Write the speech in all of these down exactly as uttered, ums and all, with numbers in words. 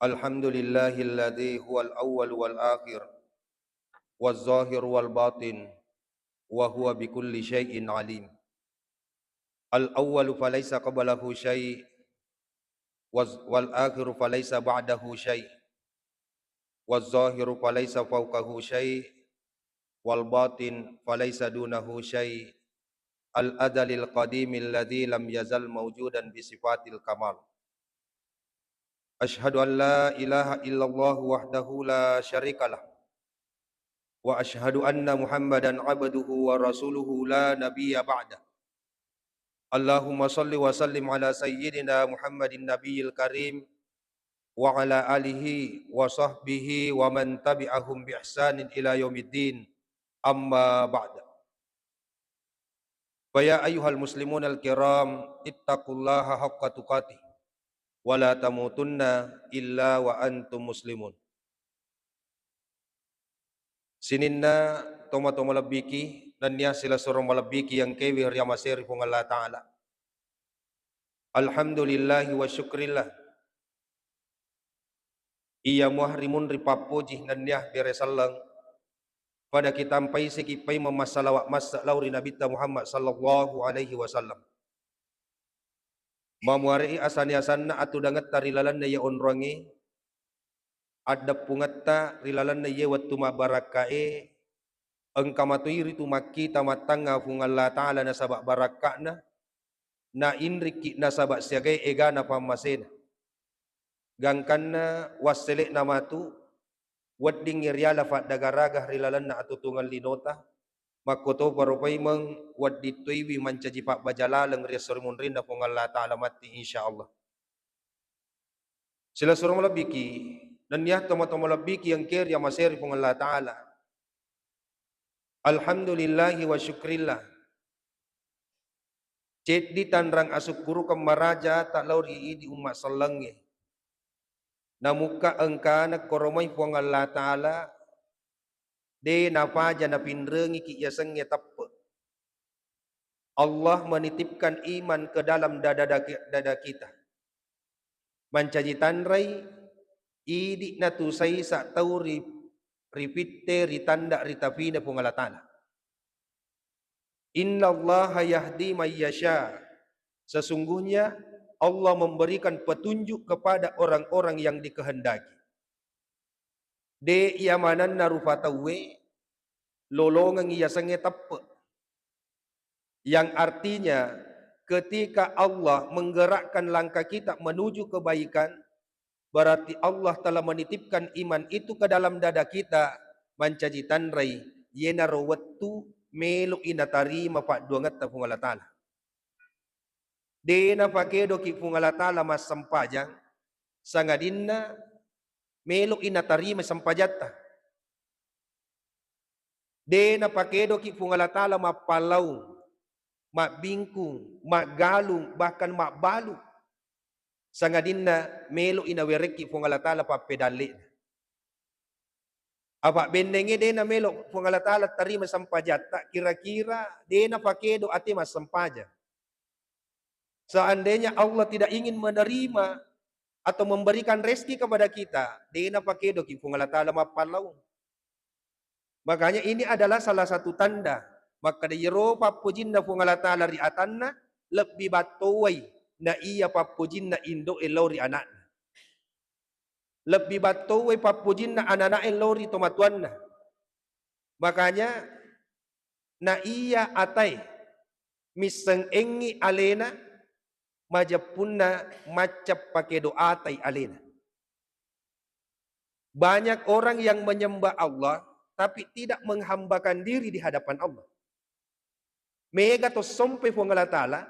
Alhamdulillahilladzi huwal awwal wal akhir, waz zahir wal batin, wa huwa bikulli syai'in alim. Al awwalu falaysa qablahu syai', waz-, wal akhiru falaysa ba'dahu syai', waz zahiru falaysa fawqahu syai', wal batin falaysa dunahu syai', al azalil qadimil ladzi lam yazal mawjudan bi sifatil kamal. Asyhadu an la ilaha illallah wahdahu la syarikalah, wa asyhadu anna Muhammadan abduhu wa rasuluhu la nabiyya ba'dah. Allahumma shalli wa sallim ala sayyidina Muhammadin nabiyil karim, wa ala alihi wa sahbihi wa man tabi'ahum bi ihsanin ila yaumiddin. Amma ba'd. Fa ya ayyuhal muslimunal kiram, ittaqullaha haqqa tuqatih, wa la tamutunna illa wa antum muslimun. Sininna tomatoa malebbiki, nennia silessureng malebbiki engkaewe riamasei ri Puang Allah Ta'ala. Alhamdulillahi wa syukrillah. Iya mua rimunri pappoji nennia bere selleng, pada kitampai siki paimeng massalawa masse lao ri Nabitta Muhammad sallallahu alaihi wasallam. Mamuare'i asani-asanna atudangetta ri lalenna iya onroangnge, addeppungetta ri lalenna iye wettu mabbarakka'e, engka matoi ritu makkita mattangnga Puang Allah Ta'ala nasaba barakka'na, nainrikki nasaba siagae egana pammasena. Gangkanna wassele'na matu, weddingngi riala faddagaraga ri lalenna atutungeng linota, makkotoparo paimeng wedding toiwi mancaji pabbaja laleng ri esso ri munrinna Puang Allah Ta'ala matti, insyaallah. Silessureng malebbiki, nennia tomatoa malebbiki engkae riamasei ri Puang Allah Ta'ala. Alhamdulillahi wa syukrillah. Ceddi tanrang asukkurukeng maraja ta lao ri idi umma sellengnge. Namukka engkana koromai Puang Allah Ta'ala, de napaja napinrengiki yasengnge teppe. Allah menitipkan iman ke dalam dada, dada, dada kita. Mancaji tanrai, idi natusai sa tau ri, ripitte, ritanda, ritapina Puang Allah Ta'ala. Innallaha yahdi may yasha. Sesungguhnya Allah memberikan petunjuk kepada orang-orang yang dikehendaki. De iya manenna rupa tauwe lolongeng yasengnge teppe. Yang artinya, ketika Allah menggerakkan langkah kita menuju kebaikan, berarti Allah telah menitipkan iman itu ke dalam dada kita, mancaji tanrai, yenaro wettu melo'i natarima padduangetta Puang Allah Ta'ala. De napakedoki Puang Allah Ta'ala massempajang, sangadinna melo'i natarima sempajatta. De napakedoki Puang Allah Ta'ala mappallaung, mabbingkung, maggalung, bahkan mabbalu. Sangadinna melo'i nawerekki Puang Allah Ta'ala pappedalle'na. Apa bennengnge de namelo Puang Allah Ta'ala tarima sempajatta, kira-kira de napakedo ate massempajang. Seandainya Allah tidak ingin menerima atau memberikan rezeki kepada kita, de napakedoki Puang Allah Ta'ala mappallaung. Makanya ini adalah salah satu tanda makkeda yero pappojinna Puang Allah Ta'ala ri atanna lebbi battowai na iya pappojinna indo'e lao ri anakna. Lebbi battowai pappojinna anana'e lao ri tomatuanna. Makanya na iya atae misseng engngi alena, majeppunna macca pakedo atai alena. Banyak orang yang menyembah Allah tapi tidak menghambakan diri di hadapan Allah. Mega to sompe Puang Allah Ta'ala,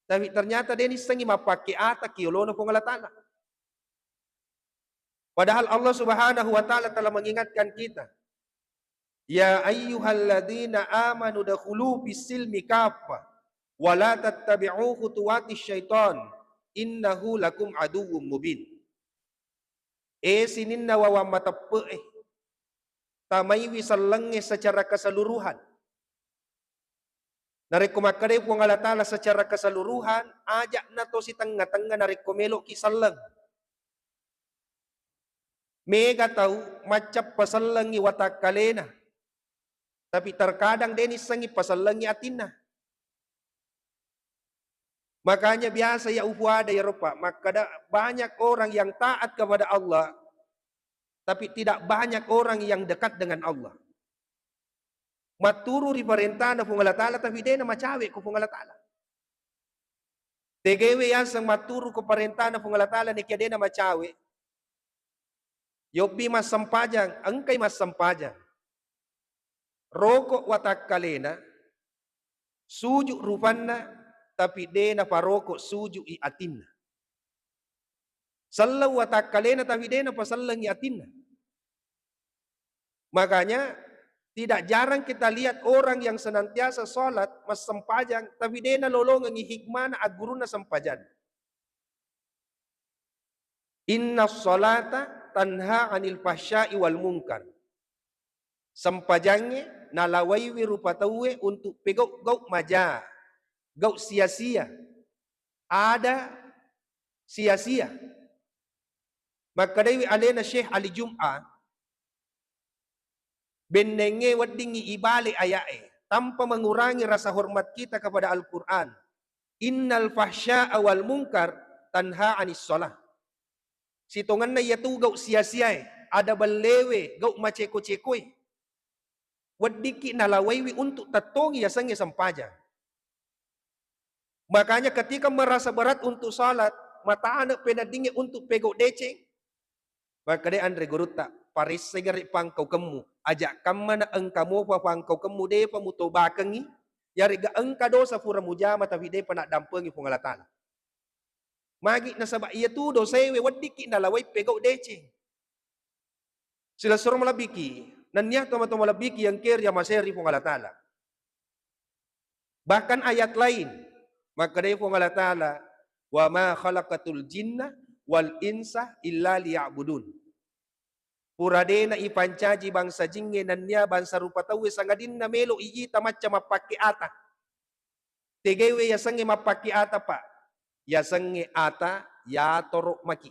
tapi ternyata de nissengngi mappakke ata ki yolona Puang Allah Ta'ala. Padahal Allah Subhanahu wa Ta'ala telah mengingatkan kita, "Ya ayyuhalladzina amanu dakhulu fis silmi kaffa, wa la tattabi'u khutuwatis syaitan, innahu lakum aduwwum mubin." E sininna wawang mateppe'e, tamaiwi sellengnge secara keseluruhan. Narekko makkedai Puang Allah Ta'ala secara keseluruhan, aja'na to sitengnga-tengnga narekko melo'ki selleng. Mega tau macca pasellengngi watakkalena, tapi terkadang de nissengngi pasellengngi atinna. Makanya biasa ya ufuada ya ropa, makkada banyak orang yang taat kepada Allah, tapi tidak banyak orang yang dekat dengan Allah. Matturu ri parentana Puang Allah Ta'ala, tapi dena macawe ko Puang Allah Ta'ala. Tegewe yaseng matturu ko parentana Puang Allah Ta'ala, nekia dena macawe. Yobbi massempajang, engkai massempajang. Roko watakkalena, suju rupanna, tapi de naparoko suju i atinna. Selleng watakkalena, tapi de napasellengi atinna. Makanya, tidak jarang kita lihat orang yang senantiasa sholat, massempajang, tapi de nalolongengi hikmana aggurunna sempajang. Inna sholata tanha anil fahsya'i wal munkar. Sempajangnge nalawaiwi rupa tauwe untuk pegau-gau maja, gau sia-sia, ada sia-sia. Makkedaiwi alena Syekh Ali Jum'ah, bennengnge weddingngi ibale aya'e tanpa mengurangi rasa hormat kita kepada Al-Quran. Innal fahsya'a wal munkar tanha anis shalah. Sitongenna iyatu gau sia-siae, ada bellewe, gau maceko-cekoe, weddikki nalawaiwi untuk tettongi yasengnge sempajang. Makanya ketika merasa berat untuk salat, matane peneddingnge untuk pegau deceng, makkeda anre gurutta, paressai gare pangkaukemmu, aja kammana engka mopa pangkaukemmu depa mutobakengngi, yarega engka dosa pura mujama tapi depa naddampengi Puang Allah Ta'ala. Magi nasaba iyatu dosaewe weddikki nalawai pegau deceng. Silessureng malebbiki, nennia tomatoa malebbiki yang keri yang maseri Puang Allah Ta'ala. Bahkan ayat lain, makkedai Puang Allah Ta'ala, "Wa ma khalaqatul jinna wal insa illa liya'budun." Pura dena ipancaji bangsa jingnge nennia bangsa rupa tauwe sangadinna melo iyita macca mappakke ata. Tegewe yasengnge mappakke ata, Pak? Yasengnge ata yatoro maki.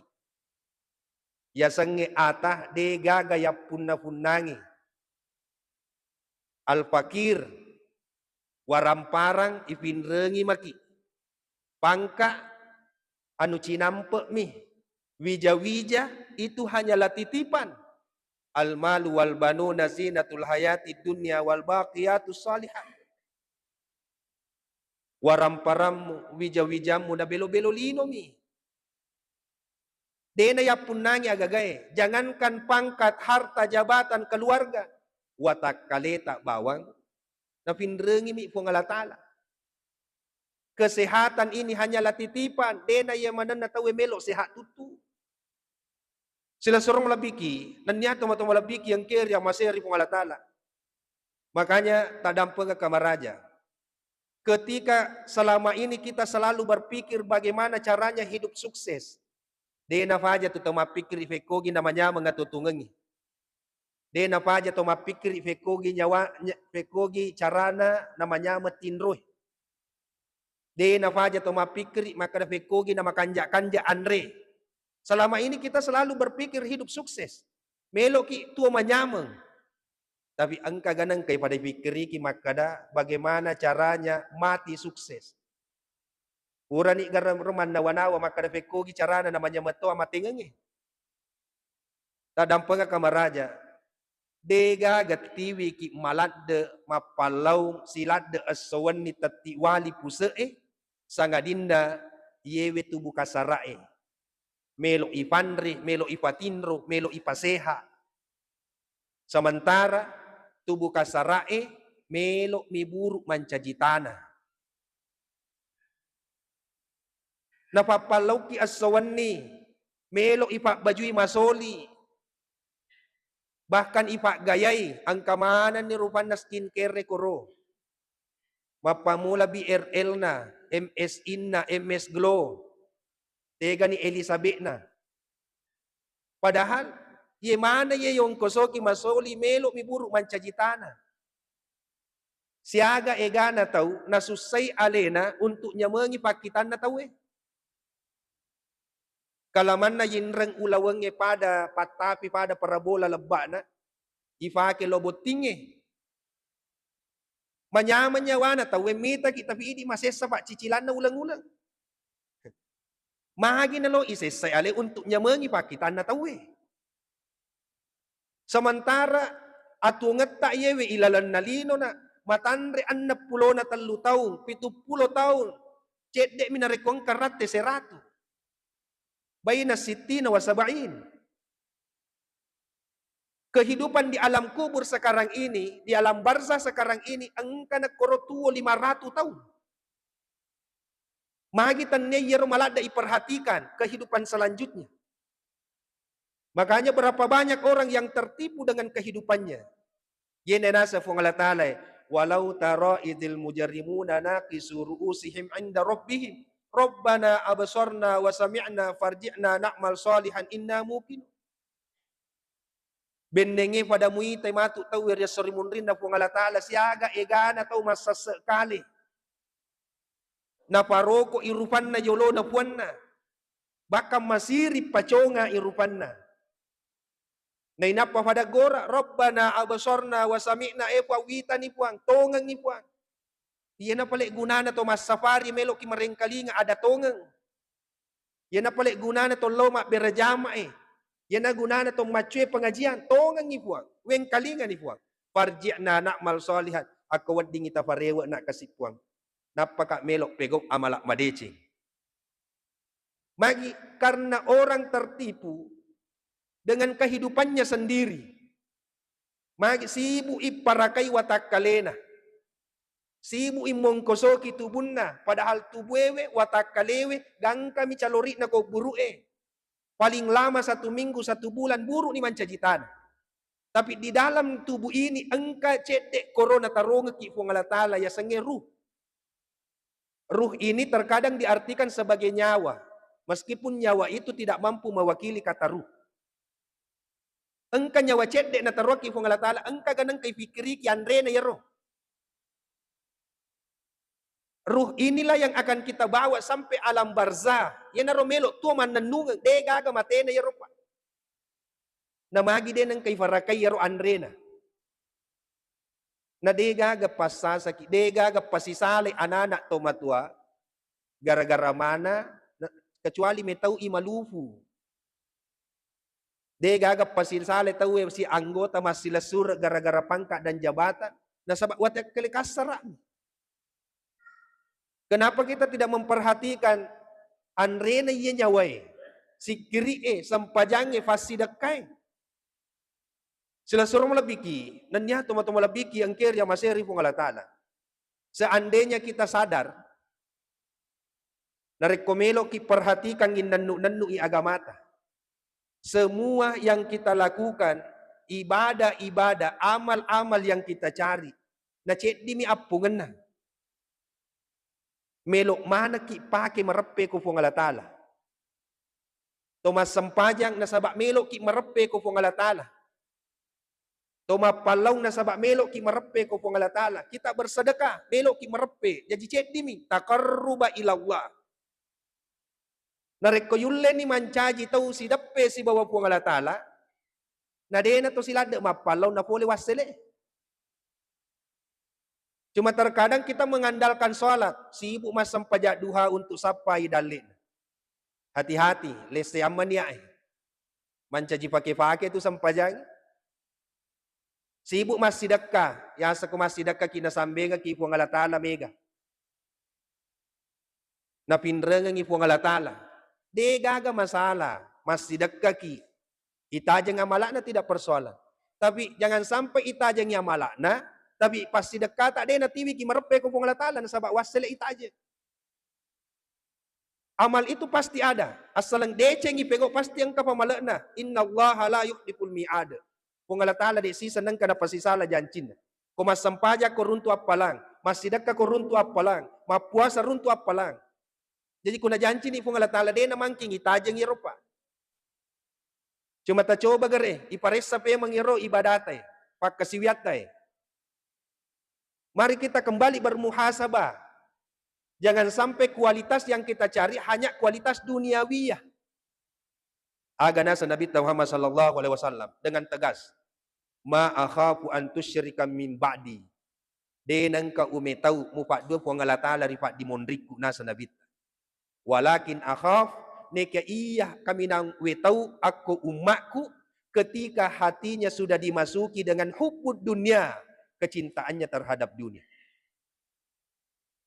Yasengnge ata de gaga yappunna-punnangi. Al-fakir, waramparang ipinrengi maki. Pangka anu cinampe mi. Wija-wija itu hanyalah titipan. Al-malu wal banuna zinatul hayatid dunya wal baqiyatus shalihat. Waramparammu, wija-wijammu nabelo-belo linomi. Dena yappunnangi agagae, jangankan pangkat, harta, jabatan, keluarga, watakkaleta bawang napinrengimi Puang Allah Ta'ala. Kesehatan ini hanyalah titipan, dena iya manenna tauwe melo sehat tuttu. Silessureng malebbiki, nennia tomatoa malebbiki yang keri yang maseri Puang Allah Ta'ala. Makanya tadampengekka maraja. Ketika selama ini kita selalu berpikir bagaimana caranya hidup sukses, de nafaja tu tau mappikkiri fekkogi namanyameng atuo-tuongengngi. De nafaja tau mappikkiri fekkogi nyawa, nya-, fekkogi carana namanyameng tinroe. De nafaja tau mappikkiri makkeda fekkogi namakanja-kanja anre. Selama ini kita selalu berpikir hidup sukses. Meloki tuo manyameng. Tapi engka ganengkai pada ipikkiriki makkeda bagaimana caranya mati sukses. Purani gareng mannawa-nawa makkeda fekkogi carana namanyameng to amatengengnge. Tadampengekka maraja, de gaga tiwiki maladde, mappallaung, siladde esso wenni tetti wali puse'e, sangadinna iyewe tubu kasara'e. Melo ipanre, melo ipatinro, melo ipaseha. Sementara tubu kasara'e melo miburu mancaji tana. Napappallauki esso wenni, melo ipabbajui masoli, bahkan ipaggayai, engka manenni rupanna skincare koro. Mappammula B R L-na, M S I-na, M S Glow, tegani Elizabeth-na. Padahal, iye maneng iye yongkosoki masoli melo miburu mancaji tana. Siaga egana tau nasussai alena untuk nyamengi pakkitanna tauwe. Kalamanna yinreng ulawengnge pada pattapi, pada parabola lebba'na, ifake lo bottingnge. Manyameng nyawana tauwe mitaki, tapi idi masessa paccicilanna uleng-uleng. Magi nalo isessai ale untuk nyamengi pakkitanna tauwe. Sementara atuongetta iyewe ilalenna linona, matanre enneng pulona tellu taung, pitu pulo taung, cedde'mi narekko engka ratte seratu. Baina sittina wa sab'in. Kehidupan di alam kubur sekarang ini, di alam barzah sekarang ini, engka nakkoro tuo lima ratu taung. Magi tennia iyaro maladde iperhatikan kehidupan selanjutnya. Makanya berapa banyak orang yang tertipu dengan kehidupannya. Yene nasa Fuang Allah Ta'ala, "Walau tara idzil mujrimuna naqisu ru'usihim 'inda rabbihim, Rabbana absarna wa sami'na farji'na na'mal salihan inna muqinun." Bennenge pada muitai matu tauwe ri esso ri munrinna Fuang Allah Ta'ala, siaga egana tau massesse kale. Naparoko irupanna yolona puanna. Bahkan masiri paconga irupanna. Nainappa fada gora, "Rabbana absarna wa sami'na," e Puang, witani Puang, tongengi Puang. Iyana pale gunana to massafari meloki marengkalinga ada tongeng. Iyana pale gunana to lao mabbere jamae. Iyana gunana to maccue pengajian, tongengi Puang, wengkalingani Puang. "Farji'na na'mal shalihan," akko weddingi tafarewe na kasi Puang. Nappaka melo pegau amala madeceng. Magi? Karena orang tertipu dengan kehidupannya sendiri. Magi? Sibuk ipparakai watakkalena. Sibuk immongkosoki tubunna, padahal tubuewe, watakkalewe, gangkami calori'na ko buru'e. Paling lama satu minggu, satu bulan, buru'ni mancaji tana. Tapi di dalam tubuh ini engka cedde korona tarongekki Fuang Allah Ta'ala, yasengnge ruh. Ruh ini terkadang diartikan sebagai nyawa, meskipun nyawa itu tidak mampu mewakili kata ruh. Engka nyawa cedde nataroakki Fuang Allah Ta'ala, engka ganengka ifikkiriki anrena yero. Ruh inilah yang akan kita bawa sampai alam barzah. Yenaro melo tuo mannennungeng, de gaga matena yero, Pak. Namagi de nengka ifarakai yero anrena. Na de gaga passasaki, de gaga pasisalai anak-anak to matua gara-gara mana, na-, kecuali metau i malufu. De gaga pasisalai tauwe si anggota massilessureng gara-gara pangkat dan jabatan, nasaba watekkele kassara'mi. Kenapa kita tidak memperhatikan anrena iya nyawae, sikkiri'e, sempajangnge, fassidekkae? Silessureng malebbiki, nennia tomatoa malebbiki engke ri amaseri Fuang Allah Ta'ala. Seandainya kita sadar, narekko meloki perhatikan innennu-nennu i agamata, semua yang kita lakukan, ibadah-ibadah, amal-amal yang kita cari, naceddimi appungenna. Melo manekki pake mareppe ko Fuang Allah Ta'ala. To massempajang nasaba meloki mareppe ko Fuang Allah Ta'ala. To mappallaung nasaba meloki mareppe ko Fuang Allah Ta'ala. Kita bersedekah, meloki mareppe. Jaji ceddimi, taqarruba ilallah. Narekko yulleni mancaji tau sideppe sibawa Fuang Allah Ta'ala, na dena to siladde mappallaung napole wassele. Cuma terkadang kita mengandalkan sholat, sibuk massempajang duha untuk sappai dalle'na. Hati-hati, lesse amma niae. Mancaji fake-fake tu sempajang. Sibuk massidekka, yasako massidekkaki nasambengaki Fuang Allah Ta'ala mega. Napinrengengi Fuang Allah Ta'ala. De gaga masalah, massidekkaki. Itajeng amalakna tidak persoalan. Tapi jangan sampai itajengi amalakna, tapi passidekkata de natiwiki mareppe ko Fuang Allah Ta'ala nasaba wassele itajeng. Amal itu pasti ada. Assaleng decengi pegau pasti engka pamalekna. Innallaha la yukhliful mi'ad. Fuang Allah Ta'ala de siseng engka napasisala jancinna. Ko massempajang ko runtu appalang, massidekka ko runtu appalang, mappuasa runtu appalang. Jadi ko najancini Fuang Allah Ta'ala de namangking itajeng iyaro, Pak. Cuma tacoba gare, iparessa pemeng iyaro ibadatai, pakkasiwiatai. Mari kita kembali bermuhasabah. Jangan sampai kualitas yang kita cari hanya kualitas duniawiyah. Aga naseng Nabitta Muhammad sallallahu alaihi wasallam dengan tegas, "Ma akhafu an tusyrika min ba'di." De nengka umetau mupaddua Puang Allah Ta'ala ri paddimonrikku, naseng Nabitta. "Walakin akhaf, neka iya kaminang wetau akko ummakku, ketika hatinya sudah dimasuki dengan hubbud dunia, kecintaannya terhadap dunia."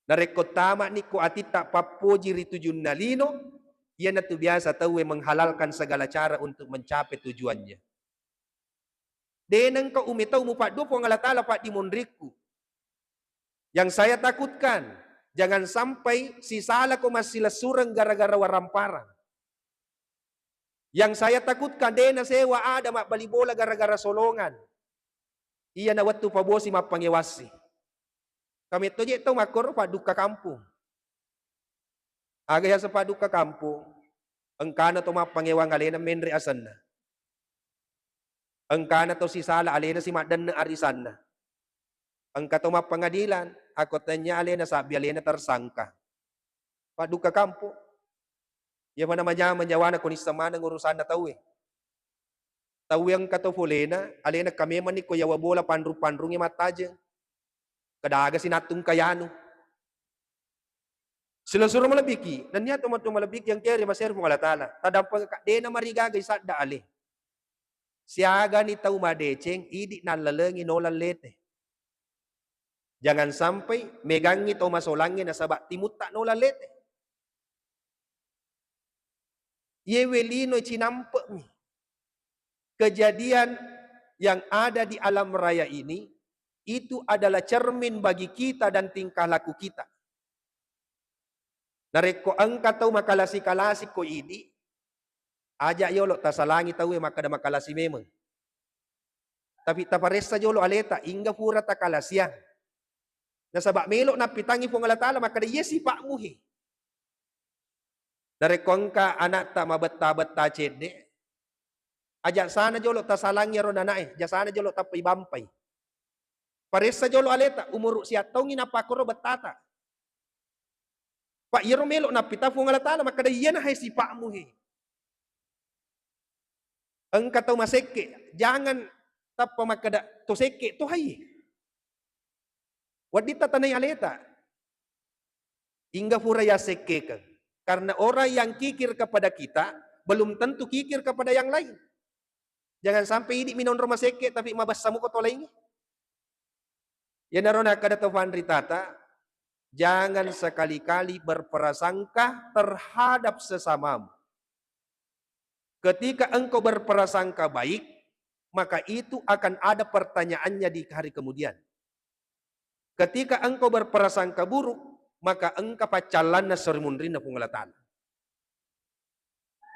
Narekko tama'ni ko atitta pappoji ri tujunna lino, iyanatu biasa tauwe menghalalkan segala cara untuk mencapai tujuannya. De nengka umetau mupaddua Puang Allah Ta'ala paddimonrikku. Yang saya takutkan, jangan sampai sisalako massilessureng gara-gara waramparang. Yang saya takutkan, de nasewa ada mabbali bola gara-gara solongan. Iyana wettu pabosi mappangewassi. Kametto je tau makkoro paddukka kampung. Aga yaseng paddukka kampung? Engkana to mappangewang alena menre asenna. Engkana to sisala alena simaddenne arisanna. Engka to mappengadilan, akko tennia alena sabbi alena tersangka. Paddukka kampung. Iya mana manyameng nyawana ko nisseng maneng urusanna tauwe. Tauwe engka to folena, alena ka memenni ko yawa bola panrung-panrungnge mattajeng. Kedaga sinattung kayanu. Silessureng malebbiki, nennia tomatoa malebbiki engkae ri maseri Puang Allah Ta'ala. Tadampengka, dena marigaga isadda ale. Siagani tau madeceng, idi nallalengi nola lete. Jangan sampai megangi tau masolangnge nasaba timutta nola lete. Yewe lino cinampe'mi. Kejadian yang ada di alam raya ini, itu adalah cermin bagi kita dan tingkah laku kita. Narekko engka tau makalasi-kalasi ko idi, aja yolo tasalangi tauwe makkeda makalasi memeng. Tapi taparessa jolo aleta, ingga pura takalasiang. Nasaba melo nappitangi Puang Allah Ta'ala makkeda, "Iye sipa'mu he." Narekko engka anakta mabetta-betta cedde, aja sana jolo tasalangi ro nanae, ja sana jolo tappa ibampai. Paressa jolo aleta, umuru siattaungi napakkoro bettata. Pak, iyaro melo nappita Puang Allah Ta'ala makkeda, "Iyana hai sipa'mu he." Engka tau masekke, jangan tappa makkeda to sekke to hai. Wedding tatanai aleta. Ingga pura yassekkekeng. Karena orang yang kikir kepada kita belum tentu kikir kepada yang lain. Jangan sampai idi minonro masekke tapi mabessa muko to laingnge. Iyanaro nakkeda to fanritata, jangan sekali-kali berprasangka terhadap sesamamu. Ketika engkau berprasangka baik, maka itu akan ada pertanyaannya di hari kemudian. Ketika engkau berprasangka buruk, maka engka paccallanna sorimunrinna Puang Allah Ta'ala.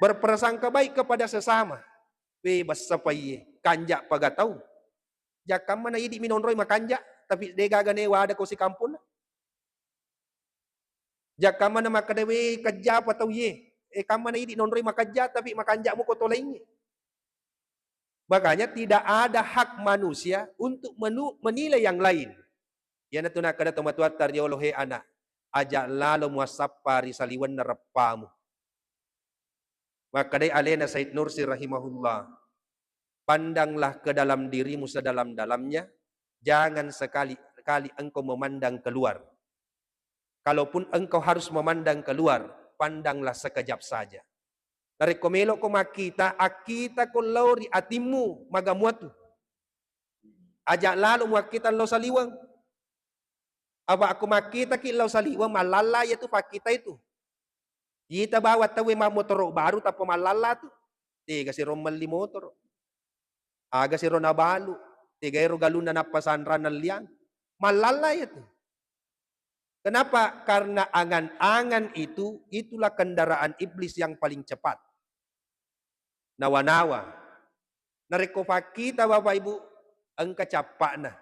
Berprasangka baik kepada sesama. We, bessa paiye, kanja pagatau. Jakkamma na idi minonroi makanja, tapi de gaga ne wada ko sikampuna. Jakkamma na makkeda, "We, kejja pa tau ye." Eh, kamma na idi nonroi makejja, tapi makanja muko to laingnge. Makanya tidak ada hak manusia untuk menu-, menilai yang lain. Iyanatu nakkeda tomatoatta riolo, he anak, aja lalo muassappa ri saliwenna reppamu. Makkedai alena Said Nursi rahimahullah, "Pandanglah ke dalam dirimu sedalam-dalamnya, jangan sekali-kali engkau memandang keluar. Kalaupun engkau harus memandang keluar, pandanglah sekejap saja." Narekko meloko makkita, akkitako lao ri atimmu maga muatu. Aja lalo muakkita lao saliweng. Apa ko makkitaki lao saliweng, mallalla iyatu pakkita itu. Ita bawang tauwe mammotoro baru tappa mallalla tu. Tega siro melli motoro. Aga siro nabalu. Tega ero galunna nappa sanrang nelliang. Mallalla iyatu. Kenapa? Karena angan-angan itu, itulah kendaraan iblis yang paling cepat. Nawa-nawa. Narekko fakkita, Bapak Ibu, engka cappa'na,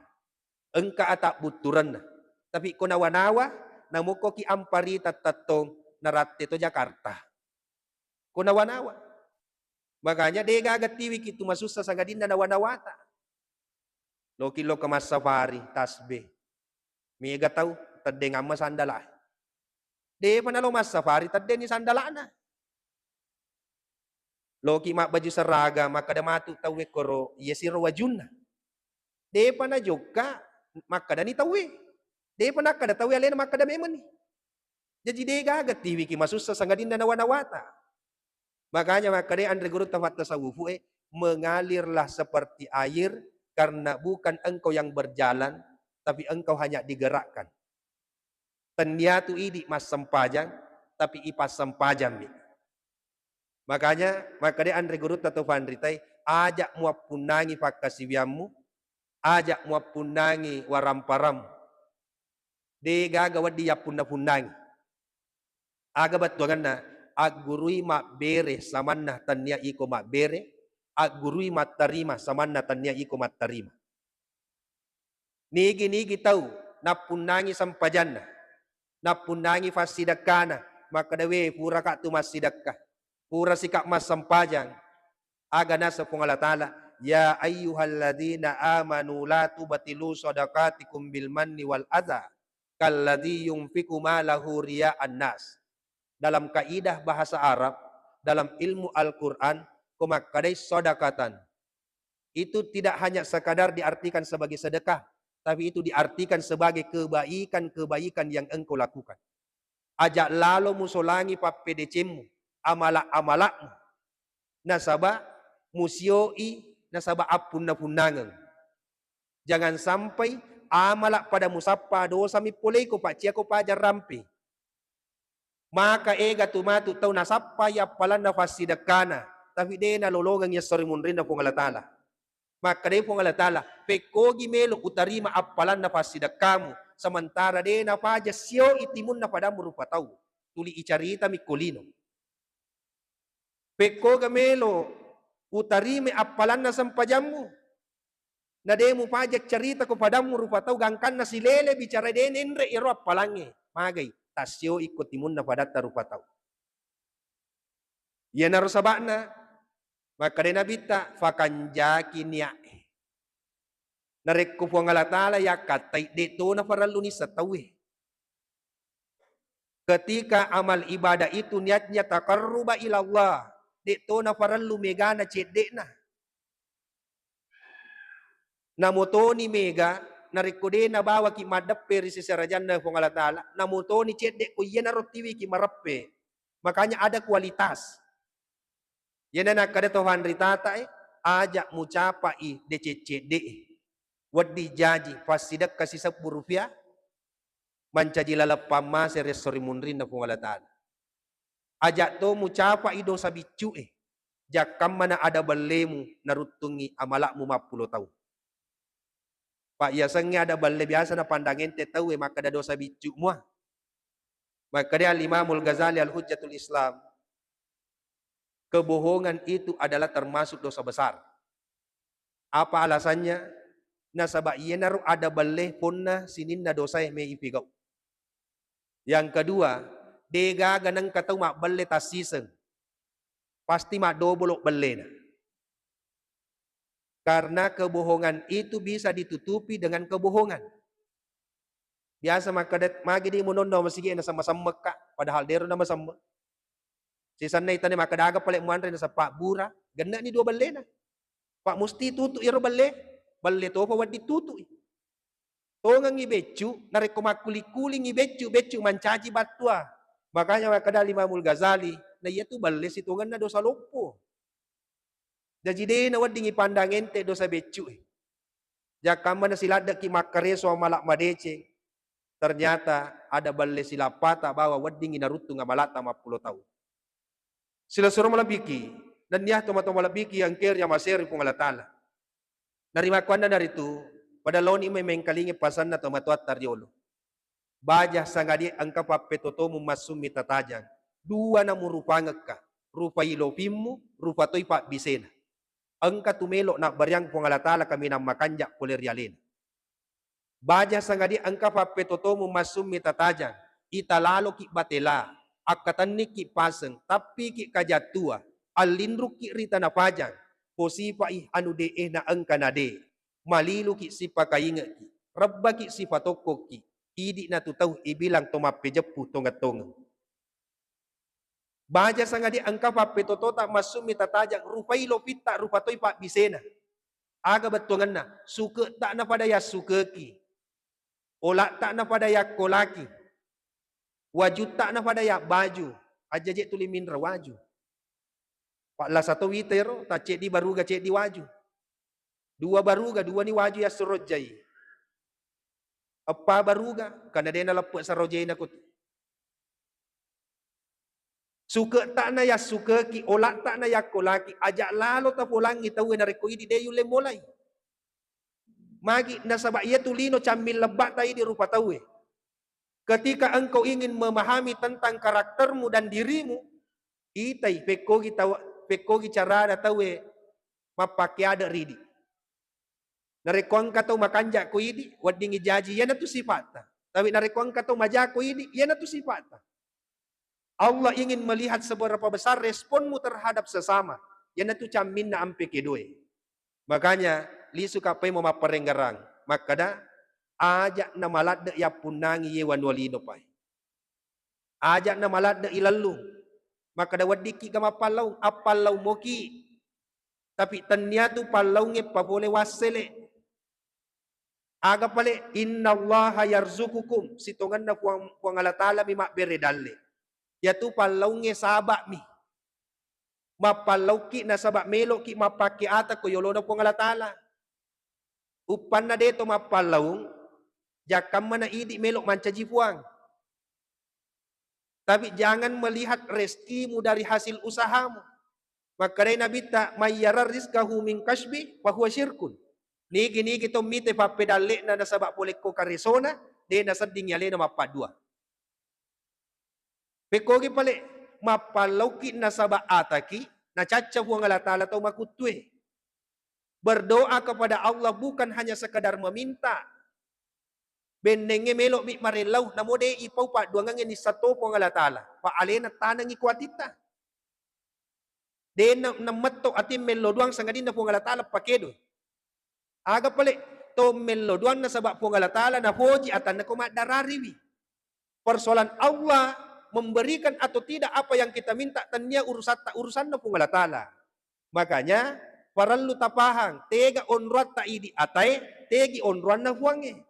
engka atabbutturenna. Tapi ko nawa-nawa, namokkoki amparita tettong, naratte to Jakarta. Ko nawa-nawa. Makanya de gaga tiwiki tu masussa sangadinna nawa-nawata. Loki lo ke massafari, tasbih. Mega tau, teddeng amma sandala. Depa nalo massafari, teddenni sandalana. Loki mabbaju seragam, makkeda matu tauwe koro, iya siro wajunna. Depa najokka, makkedani tauwe. Depa nakkeda tauwe alena makkeda memenni. Jaji degaga tiwiki masussa sangadinna nawa-nawata. Makanya makkeda anre gurutta fattasawufu e, "Mengalirlah seperti air, karena bukan engkau yang berjalan, tapi engkau hanya digerakkan." Tennia tu idi massempajang, tapi ipassempajammi. Makanya, makkeda anre gurutta to fanritai, "Aja muappunnangi fakkasiwiammu, aja muappunnangi waramparammu." Degaga wedding yappunna-punnangi. Aga bettuangenna? Aggurui mabbere samanna tennia iko mabbere, aggurui mattarima samanna tennia iko mattarima. Nigi-nigi tau nappunnangi sempajanna, nappunnangi fassidekkana, makkeda, "We, puraka tu massidekka, pura sika massempajang." Aga naseng Puang Allah Ta'ala, "Ya ayyuhalladzina amanu la tubtilu shadaqatikum bil manni wal adza, kalladzi yunfiqu malahu ria'an nas." Dalam kaidah bahasa Arab, dalam ilmu Al-Quran, ko makkadai sadaqatan, itu tidak hanya sekadar diartikan sebagai sedekah, tapi itu diartikan sebagai kebaikan-kebaikan yang engkau lakukan. Aja lalo musolangi pappedecemmu, amala-amalakmu, nasaba musioi, nasaba appunna-punnangeng. Jangan sampai amala pada musappa, dosa mi poleiko, pacciako paja rampe. Maka ega tu matu tau nasappai appalanna fassidekkana, tapi de nalolongeng esso ri munrinna Puang Allah Ta'ala. Makkedai Puang Allah Ta'ala, "Pekkogi melo utarima appalanna fassidekkamu, sementara de napaja sioi timunna padammu rupa tau. Tuli icaritami ko lino. Pekkoga melo utarima appalanna sempajammu, na de mupaja carita ko padammu rupa tau, gangkanna silele bicara de nenre ero appalangnge." Magai, tassioi ko timunna padatta rupa tau. Iyanaro saba'na, makkeda Nabitta, "Fakanjaki nia'e." Narekko Puang Allah Ta'ala yakkattai, de to nafarellu nisseng tauwe. Ketika amal ibadah itu niatnya taqarruba ilallah, de to nafarellu megana cedde'na. Namotoni mega, narekko de nabawaki maddeppe ri seserajanna Puang Allah Ta'ala, namotoni cedde ko iyanaro tiwiki mareppe. Makanya ada kualitas. Iyana nakkeda to fanritata e, aja mucapai deceng cedde e. Wedding jaji fassidekka sisebbu rupiah, mancaji laleng pammase ri esso ri munrinna Puang Allah Ta'ala. Aja to mucapai dosa biccu e, jakkammana ada bellemu naruttungi amalakmu mappulo taung. Pak, yasengnge ada belle biasa napandang ente tauwe makkeda dosa biccu mua. Makkeda Al-Imamul Ghazali Al-Hujjatul Islam, kebohongan itu adalah termasuk dosa besar. Apa alasannya? Nasaba iyanaro ada belle ponna sininna dosae me ipigau. Yang kedua, de gaga nengka tau mabbelle tassiseng. Pasti maddobolo bellena. Karena kebohongan itu bisa ditutupi dengan kebohongan. Biasa makkeda, "Magi di munonno masigi na sama-sama ka," padahal dero na masamme. Sisanna itane makkeda, "Aga pale muanre na seppa bura," genne ni dua bellena. Pak, musti tutu iro belle, belle topa wedding tutui. Tongengngi beccu, narekko makkuli-kulingngi beccu, beccu mancaji battua. Makanya makkeda Imamul Ghazali, na iyatu belle sitongenna dosa loppo. Jaji de naweddingngi pandang ente dosa beccu e. Jakkamma nasiladdeki makkareso amala madeceng, ternyata ada belle silappata bawa weddingngi naruttung amalatta mappulo taung. Silessureng malebbiki, nennia tomatoa malebbiki engkae ri amaseri Puang Allah Ta'ala. Narimakkuannanaritu, pada laoni mai mengkalingai pasanna tomatoatta riolo. Baja sangadie engka pappetotomu massummi tatajang. Dua namurupangekka, rupai lopimmu, rupa toi pabbisena. Engka tu melo nabbariang Puang Allah Ta'ala kaminang makanja pole ri alena. Baja sangadie engka pappetotomu massummi tatajang, ita laloki batela, akkatennikki paseng, tappiki kajattua, allinrukki ri tana pajang, posipai anu de'e na engka na de, maliluki sipakaingekki, rebbaki sipatokkokki, idi natu tau ibilang to mappejeppu tongeng-tongeng. Baja sangadi engka pappetotota massummi tatajang, rupai lopitta, rupa toi pabbisena. Aga bettuangenna? Suke'ta napada yassukeki, ola'ta napada yakkolaki, wajutta napada yabbaju. Aja je tuli minra waju. Pallasa to wita ero, tacceddi baruga ceddi waju. Dua baruga, duani waju yassurojjai. Eppa baruga, karena dena leppe sarojena kutu. Suke'ta na yassukeki, ola'ta na yakkolaki, aja lalo tapolangi tauwe narekko idi de yulle molai. Magi nasaba iyatu lino camming lebba'ta idi rupa tauwe. Ketika engkau ingin memahami tentang karaktermu dan dirimu, itai pekkogi tau, pekkogi carana tauwe mappakke ade ridi. Narekko engka tau makanja ko idi, weddingi jaji, iyanatu sifatta. Tapi narekko engka tau maja ko idi, iyanatu sifatta. Allah ingin melihat seberapa besar responmu terhadap sesama. Iyanatu camminna ampe kedoe. Makanya, lisu kappai mo mapparenggarang. Makkada, aja na maladde yappunnangi ye wanua lino pai. Aja na maladde ilellung. Makkada weddikki ga mappallaung, appallaung moki. Tapi tennia tu pallaungnge papole wassele. Aga pale, innallaha yarzuqukum, sitongenna Puang, Puang Allah Taala mi mabbere dalle. Yatu pallaungnge saba'mi. Mappallaukki nasaba meloki mappakke ata ko yolona Puang Allah Taala. Uppanna de to mappallaung, jakkammana idi melo mancaji Puang. Tapi jangan melihat rezekimu dari hasil usahamu. Makkedai Nabitta, "May yara rizqahu min kasbi, fahuwa syirkun." Nigi-nigi to mite pappedalle'na nasaba polekko karesona, de nasedding alena mappaddua. Pekkogi pale, mappallaukki nasaba ataki, nacacca Puang Allah Taala tau makuttue. Berdoa kepada Allah bukan hanya sekedar meminta. Bennengnge melo'mi marellau, namo de ipau padduangengnge nissatto Puang Allah Taala. Pa alena tanengngi kuatitta. De na-, nammetto ati mello duang sangadinna Puang Allah Taala pakedo. Aga pale to mello duang nasaba Puang Allah Taala napoji atanna ko maddarariwi. Persoalan Allah memberikan atau tidak apa yang kita minta, tennia urusatta, urusanna Puang Allah Taala. Makanya parellu tapahang, tega onroatta idi atae, tegi onroanna Puangnge.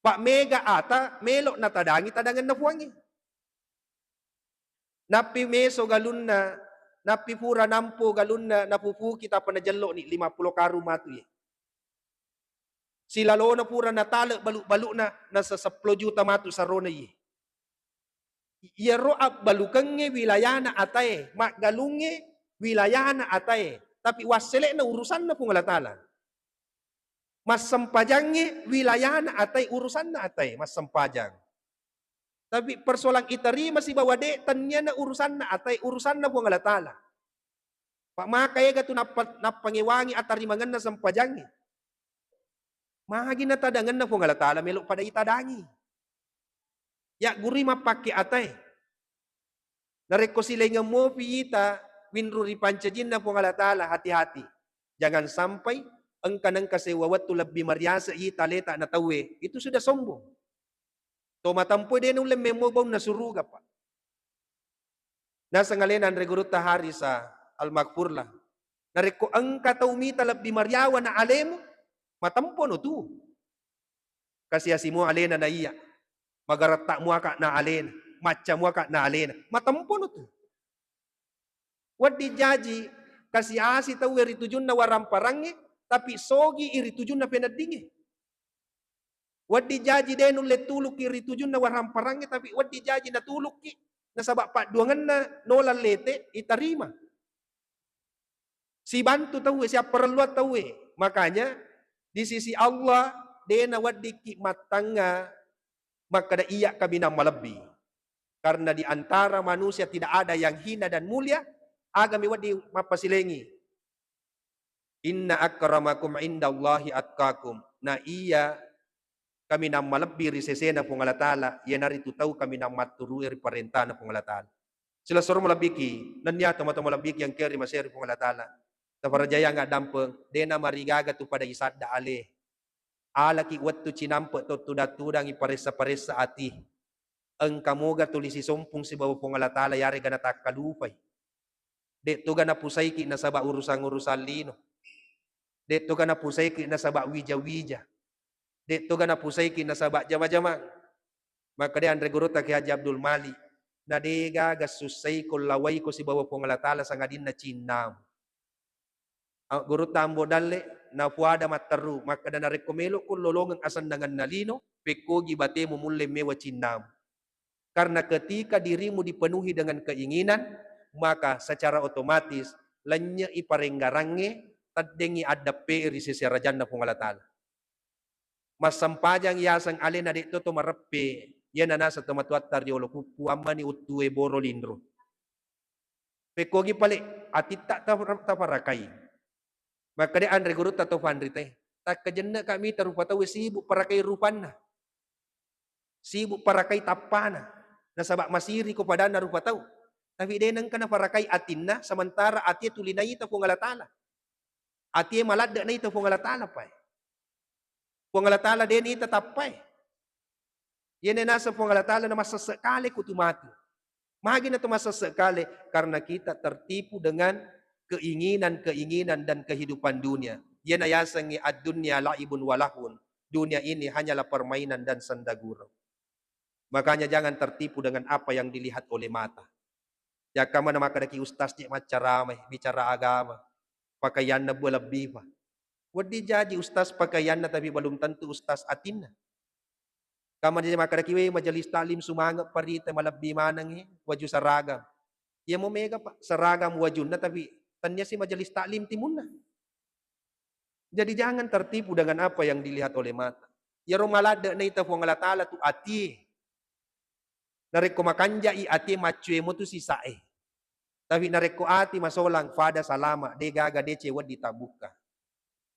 Pa mega ata melo natadangi tadangenna Puangnge. Nappi meso galunna, nappi pura nampo galunna, napupuki tappa najello'ni lima puluh karung matu ye. Silalona pura natale balu-baluna, nasa seppulo juta matu sarona ye. Iyaro abbalukengnge wilayana atae, maggalungnge wilayana atae, tapi wassele'na urusanna Puang Allah Taala. Massempajangnge wilayana atae, urusanna atae, massempajang. Tapi persoalan itarima sibawa de, tenniana urusanna atae, urusanna Puang Allah Taala. Pa maka ega tu nappa-, nappangewangi atarimangenna sempajangnge. Magi natadangenna Puang Allah Taala melo pada itadangi. Ya gurui mappakke atae. Narekko silengeng mopi ita winru ri pancajinna Puang Allah Taala, hati-hati. Jangan sampai engka nengka sewa wettu lebbi mariase ita leta na tauwe. Itu sudah sombong. To matempo de nulle memmo baunna suruga, Pak. Naseng alena anre gurutta Harisa Al-Maghfurlah. Narekko engka tau mita lebbi mariawa na alemu, matempono tu. Kasi-asi mua alena na iya. Magaretta muaka na alena. Macca muaka na alena. Matempono tu. Wedding jaji kasi-asi tauwe ri tujunna waramparangnge, tapi sogi i ri tujunna peneddingnge. Wedding jaji de nulle tulukki ri tujunna waramparangnge, tapi wedding jaji natulukki nasaba padduangenna nola lete itarima. Sibantu tauwe, siapparelluang tauwe. Makanya di sisi Allah de naweddikki mattangnga makkeda iya kaminang malebbi. Karena di antara manusia tidak ada yang hina dan mulia, agami wedding mappasilengi. Inna akramakum indallahi atqakum. Na iya kaminang malebbi ri sesena Puang Allah Taala, iyanaritu tau kaminang matturui ri parentana Puang Allah Taala. Silessureng malebbiki, nennia tomatoa malebbiki engkae ri maseri Puang Allah Taala. Tafarajayang addampeng, dena marigaga tu pada isadda ale. Alaki wettu cinampe to tudang-tudangi paressa-paressa ati. Engka moga tuli sisompung sibawa Puang Allah Ta'ala yarega natakkalupai. De'toga napusaiki nasaba urusan-urusan lino. De'toga napusaiki nasaba wija-wija. De'toga napusaiki nasaba jama-jamang. Makkeda anre gurutta Kiai Haji Abdul Malik, na degaga sussaiko lawaiko sibawa Puang Allah Ta'ala sangadinna cinnamu. A-, gurutta Ambo Dalle, nafuada matteru, makkeda narekko melokko lolongeng asennangenna lino, pekkogi batemu mulle mewa cinnamu. Karena ketika dirimu dipenuhi dengan keinginan, maka secara otomatis lennye'i parenggarangnge, teddengngi addeppe ri sese arajanna Puang Allah Ta'ala. Massempajang yaseng alena de'to to mareppe, iyana naseng tomatoatta riolo Puppu, ammani uttue boro linro. Pekkogi pale atitta ta-, tafarakai. Makkeda anre gurutta to fanrite, takkajenne' ka mita rupa tau sibuk parakai rupanna. Sibuk parakai tappana. Nasaba masiri ko padanna rupa tau. Tapi de' nengka nafarakai atinna, sementara atie tuli naita Puang Allah Ta'ala. Atie maladde' naita Puang Allah Ta'ala pae. Puang Allah Ta'ala de' naita tappae. Iyena naseng Puang Allah Ta'ala na massesse' kale kutu matu. Magi na to massesse' kale? Karena kita tertipu dengan keinginan-keinginan dan kehidupan dunia. Iyena yasengnge ad-dunya la'ibun wa lahun. Dunia ini hanyalah permainan dan senda gurau. Makanya jangan tertipu dengan apa yang dilihat oleh mata. Jakka mana makkadaki ustaz je maccarama, bicara agama, pakaianna bua lebbi fa. Wedding jaji ustaz pakaianna, tapi belum tentu ustaz atinna. Kamma je makkadaki, "We, majelis taklim sumange' parita malebbi manengngi waju seragam." Iya mo mega, Pak, seragam wajunna, tapi tennia si majelis taklim timunna. Jadi jangan tertipu dengan apa yang dilihat oleh mata. Iyaro maladde' naita Puang Allah Ta'ala tu atie. Narekko makanja'i atie, maccue mo tu sisae. Tapi narekko ati masolang, fada salama, de' gaga deceng wedding tabbukka.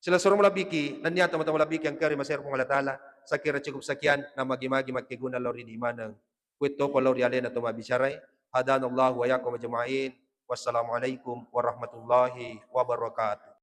Silessureng malebbiki, nennia tomatoa malebbiki engka ri masero Puang Allah Ta'ala, sakira cukup sekian, namagi-magi makkeguna lao ri idi maneng. Kuettopa lao ri alena to mabbicarai. Hadanallahu wa iyyakum ajma'in. Wassalamualaikum warahmatullahi wabarakatuh.